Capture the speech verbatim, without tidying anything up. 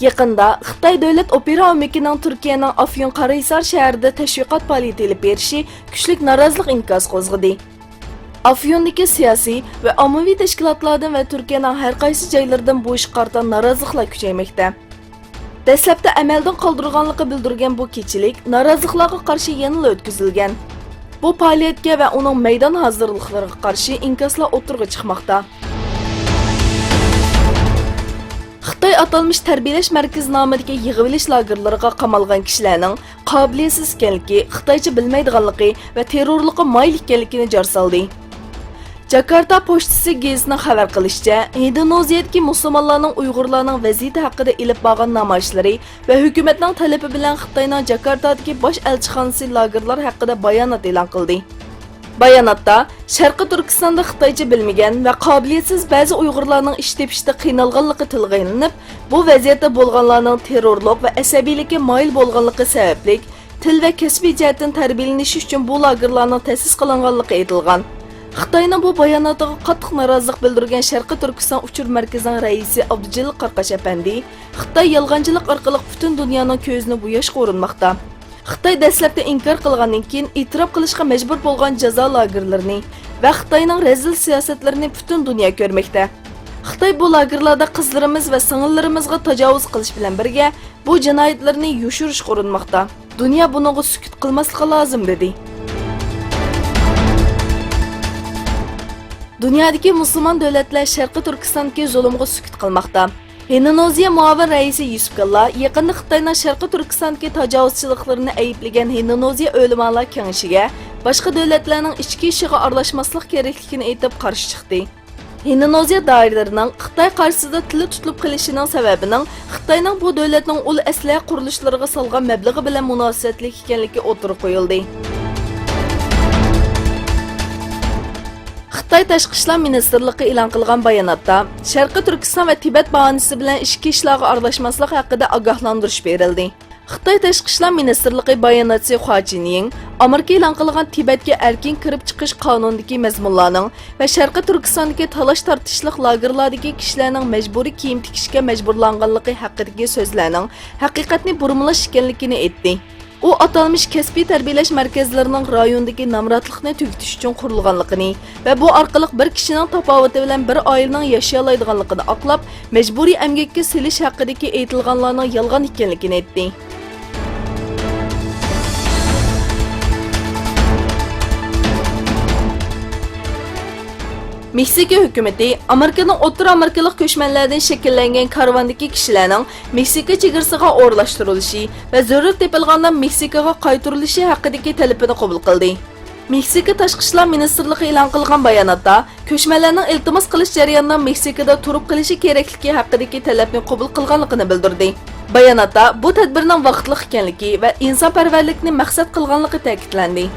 يېقىندا خىتاي دۆلەت ئوپېرا ئۆمىكىنىڭ تۈركىيەنىڭ ئافيون قاراھىسار شەھىرىدە تەشۋىقات پائالىيىتى ئېلىپ بېرىشى كۈچلۈك نارازىلىق ئىنكاسى قوزغىدى. ئافيوندىكى سىياسىي ۋە ئاممىۋى تەشكىلاتلاردىن ۋە تۈركىيەنىڭ ھەر قايسى جايلىرىدىن بۇ ئىشقا قارىتا نارازىلىقلار كۈچەيمەكتە. دەسلەپتە ئەمەلدىن قالدۇرغانلىقى بىلدۈرگەن بۇ كېچىلىك نارازىلىقلارغا قارشى يەنىلا ئۆتكۈزۈلگەن. بۇ پائالىيەتكە ۋە ئۇنىڭ مەيدان ھازىرلىقلىرىغا قارشى ئىنكاسلار ئوتتۇرىغا چىقماقتا. خىتاي ئاتالمىش تەربىيەلەش مەركىزى نامىدىكى يىغىۋېلىش لاگېرلىرىغا قامالغان كىشىلەرنىڭ قابىلىيەتسىز ئىكەنلىكى، خىتايچە بىلمەيدىغانلىقى ۋە تېررورلۇققا مايىل ئىكەنلىكىنى جار سالدى. جاكارتا پوچتىسى گېزىتىنىڭ خەۋەر قىلىشىچە، ھىندونېزىيەدىكى مۇسۇلمانلارنىڭ ئۇيغۇرلارنىڭ ۋەزىيىتى ھەققىدە ئېلىپ بارغان نامايىشلىرى ۋە ھۆكۈمەتنىڭ تەلىپى بىلەن خىتاينىڭ جاكارتادىكى باش ئەلچىخانىسى لاگېرلار ھەققىدە بايانات ئېلان قىلدى. باياناتتا، شەرقىي تۈركىستاندا خىتايچە بىلمىگەن ۋە قابىلىيەتسىز بەزى ئۇيغۇرلارنىڭ ئىش تېپىشتا قىينالغانلىقى تىلغا ئېلىنىپ، بۇ ۋەزىيەتتە بولغانلارنىڭ تېررورلۇق ۋە ئەسەبىيلىككە مايىل بولغانلىقى سەۋەبلىك، تىل ۋە كەسپىي جەھەتتىن تەربىيەلىنىشى ئۈچۈن بۇ لاگېرلارنىڭ تەسىس قىلىنغانلىقى ئېيتىلغان. خىتاينىڭ بۇ باياناتىغا قاتتىق نارازىلىق بىلدۈرگەن شەرقىي تۈركىستان ئۇچۇر مەركىزىنىڭ رەئىسى ئابدۇجېلىل قاراقاش ئەپەندى، خىتاي يالغانچىلىق ئارقىلىق پۈتۈن دۇنيانىڭ كۆزىنى بوياشقا ئۇرۇنماقتا. خىتاي دەسلەپتە ئىنكار قىلغاندىن كېيىن، ئېتىراپ قىلىشقا مەجبۇر بولغان جازا لاگېرلىرىنى ۋە خىتاينىڭ رەزىل سىياسەتلىرىنى پۈتۈن دۇنيا كۆرمەكتە. خىتاي بۇ لاگېرلاردا قىزلىرىمىز ۋە سىڭىللىرىمىزغا تاجاۋۇز قىلىش بىلەن بىرگە، بۇ جىنايەتلىرىنى يوشۇرۇشقا ئۇرۇنماقتا. دۇنيا بۇنىڭغا سۈكۈت قىلماسلىقى لازىم، دېدى. دۇنيادىكى مۇسۇلمان دۆلەتلەر شەرقىي تۈركىستاندىكى زۇلۇمغا سۈكۈت قىلماقتا. ھىندونېزىيە مۇئاۋىن رەئىسى يۈسۈپ كاللا يېقىندا خىتاينىڭ شەرقىي تۈركىستاندىكى تاجاۋۇزچىلىقلىرىنى ئەيىبلىگەن ھىندونېزىيە ئۆلىمالار كېڭىشىگە باشقا دۆلەتلەرنىڭ ئىچكى ئىشىغا ئارىلاشماسلىق كېرەكلىكىنى ئېيتىپ قارشى چىقتى. ھىندونېزىيە دائىرىلىرىنىڭ خىتاي قارشىسىدا تىلى تۇتۇلۇپ قېلىشىنىڭ سەۋەبىنىڭ خىتاينىڭ بۇ دۆلەتنىڭ ئۇل ئەسلىھە قۇرۇلۇشلىرىغا سالغان مەبلىغى بىلەن مۇناسىۋەتلىك ئىكەنلىكى ئوتتۇرىغا قويۇلدى. خىتاي تاشقى ئىشلار مىنىستىرلىقى ئېلان قىلغان باياناتتا، شەرقىي تۈركىستان ۋە تىبەت باھانىسى بىلەن ئىچكى ئىشلارغا ئارىلاشماسلىق ھەققىدە ئاگاھلاندۇرۇش بېرىلدى. خىتاي تاشقى ئىشلار مىنىستىرلىقى باياناتچىسى خۇا چىنيىڭ ئامېرىكا ئېلان قىلغان تىبەتكە ئەركىن كىرىپ چىقىش قانۇنىدىكى مەزمۇنلارنىڭ ۋە شەرقىي تۈركىستاندىكى تالاش تارتىشلىق لاگېرلاردىكى كىشىلەرنىڭ مەجبۇرىي كىيىم تىكىشكە مەجبۇرلانغانلىقى ھەققىدىكى سۆزلەرنىڭ ھەقىقەتنى بۇرمىلاش ئىكەنلىكىنى ئېيتتى. ئۇ ئاتالمىش كەسپىي تەربىيەلەش مەركەزلىرىنىڭ رايوندىكى نامراتلىقنى تۈگىتىش ئۈچۈن قۇرۇلغانلىقىنى ۋە بۇ ئارقىلىق بىر كىشىنىڭ تاپاۋىتى بىلەن بىر ئائىلىنىڭ ياشىيالايدىغانلىقىنى ئاقلاپ، مەجبۇرىي ئەمگەككە سېلىش ھەققىدىكى ئېيتىلغانلارنىڭ يالغان ئىكەنلىكىنى ئېيتتى. مېكسىكا ھۆكۈمىتى ئامېرىكىنىڭ ئوتتۇرا ئامېرىكىلىق كۆچمەنلەردىن شەكىللەنگەن كارۋاندىكى كىشىلەرنىڭ مېكسىكا چېگرىسىغا ئورۇنلاشتۇرۇلۇشى ۋە زۆرۈر تېپىلغاندا مېكسىكىغا قايتۇرۇلۇشى ھەققىدىكى تەلىپىنى قوبۇل قىلدى. مېكسىكا تاشقى ئىشلار مىنىستىرلىقى ئېلان قىلغان باياناتتا، كۆچمەنلەرنىڭ ئىلتىماس قىلىش جەريانىدا مېكسىكىدا تۇرۇپ قېلىشى كېرەكلىكى ھەققىدىكى تەلەپنى قوبۇل قىلغانلىقىنى بىلدۈردى. باياناتتا بۇ تەدبىرنىڭ ۋاقىتلىق ئىكەنلىكى ۋە ئىنسانپەرۋەرلىكنى مەقسەت قىلغانلىقى تەكىتلەندى.